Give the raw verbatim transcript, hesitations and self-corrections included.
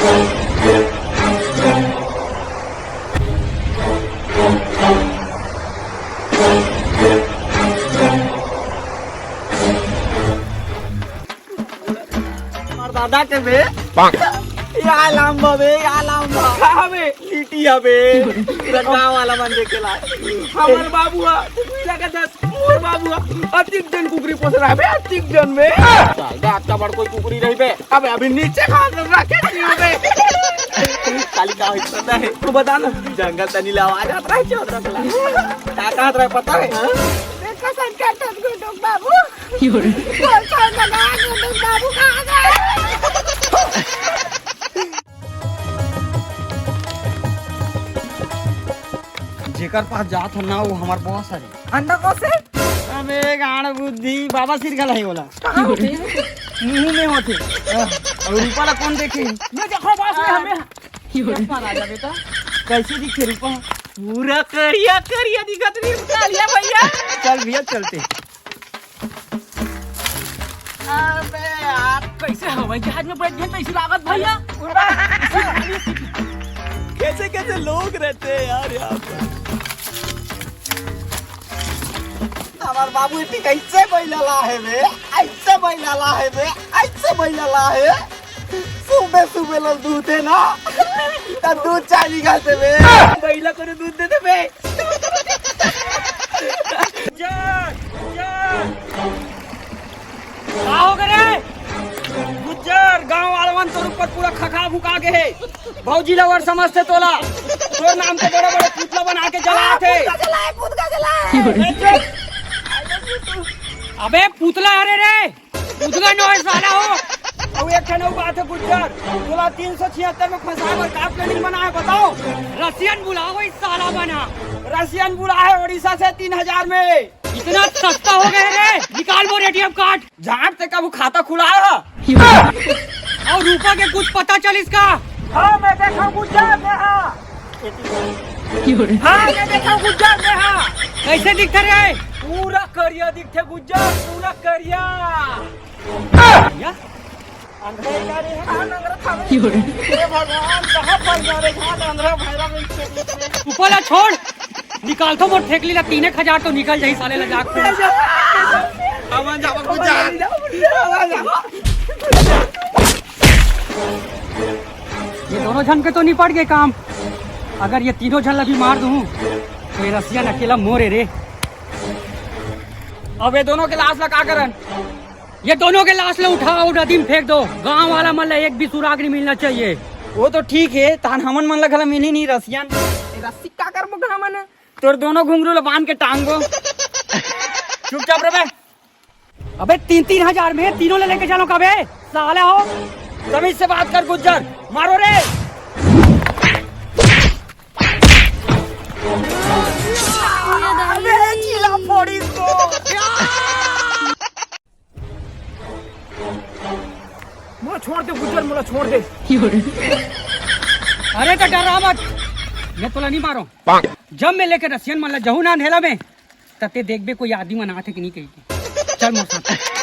हमर दादा के बे। या लंबा बे, या लंबा। कहाँ बे? लिट्टी हबे। पूरा गाँव वाला मन देखे ला। हमर बाबू हा, तू पीला का दस, मोर बाबू हा। अतिक जन कुकरी पोस रहा बे, अतिक जन बे। साला, अतना बड़ कोई कुकरी रही बे। अबे अभी नीचे कहाँ से रखे दियो बे? काली का होई पता है? तू बता ना। जंगल तनी ले आवाज आत रहा है, चौधरा के ला। का कहत रहा है पता है? हाँ? देखो संकट गुड्डू बाबू। बोल, कौन लगा गुड्डू बाबू कहाँ गए? जेकर पास जात हन ना, वो हमार बॉस हरे। अंडा कौन से? अबे गांड बुद्धि, बाबा सिर गला है बोला। कहाँ होते? मुंह में होते। और ऊपर ला कौन देखे? मैं देखो बॉस में हमें। चश्मा राजा बेटा। कैसे दिखे रूपा? पूरा करिया करिया दिखत भी कालिया भैया। चल भैया चलते। अबे यार, कैसे हवाई जहाज में बैठ गए, कैसे लागत भैया? कैसे कैसे लोग रहते हैं यार यहाँ पर। हमार बाबू इतनी कैसे बैला ला है बे, ऐसे बैला ला है बे, ऐसे बैला ला है। सुबह सुबह लोग दूध है ना, तब दूध चाय निकालते बे। बैला को दूध देते बे। गुज्जर, गुज्जर। का हो गए रे? गुज्जर, गांव वाला मन तोर ऊपर पूरा खखा भुका गए हे। भौजी लवर समझते तोला। तोर नाम के बड़े बड़े पुतला बना के जलात हे। पुतला जलाए, पुतला जलाए। ए, चुप। अबे पुतला अरे रे। उदगा नोहे साला हो। अउ एक ठन अउ बात हे गुज्जर, तोला तीन सौ छिहत्तर में फंसाए बर का planning बना हे बताओ? रसियन बुलाओ इस साला बना। रसियन बुला हे उड़ीसा से तीन हजार में। इतना सस्ता हो गया रे, निकाल वो एटीएम कार्ड। झांट ते कभू खाता खुलाए हा? अउ रूपा के कुछ पता चलिस का? हाँ, मैं देखा गुज्जर में हा। हाँ, मैं देखा गुज्जर में हा। कैसे दिखथे रे? पूरा करिया दिखथे गुज्जर, पूरा करिया। करिया? अंधरा ही गाड़ी है, हाँ, अंधरा था। हे भगवान, कहाँ फंस गया रे, झांट अंधरा भैरव इनके बीच में। ऊपर ला छोड़, निकाल तो मोर ठेकली ला, तीन एक हजार तो निकल जाही साले ला जाके। अब जाओ गुज्जर। ये दोनों झन के तो निपट गए काम। अगर ये तीनों झन ला भी मार दूं, तो ये रसियन अकेला मोरे रे। अब ये दोनों के लाश ला का करन? ये दोनों के लाश ला उठाओ, नदी में फेंक दो। गांव वाला मन ला एक भी सुराग नहीं मिलना चाहिए। वो तो ठीक है, तान हमन मन ला घला मिली नहीं रसियन। रस्सी का कर मुखड़ा मन? तोर दोनों घुंघरू ला बांध के टांग दो। चुपचाप रह बे। अबे तीन तीन हजार में तीनों ले लेके जानो का बे? साले हो। तमीज से बात कर गुज्जर, मारो रे। अबे चीला फोड़ी इसको। मोला छोड़ दे गुज्जर, मोला छोड़ दे। अरे तो डरा मत, मैं तोला नहीं मारो। जब मैं लेके रसियन मन ला जहू ना अंधेला में, तब ते देखबे कोई आदमी मन आथे कि नहीं कही के। चल मोर साथ।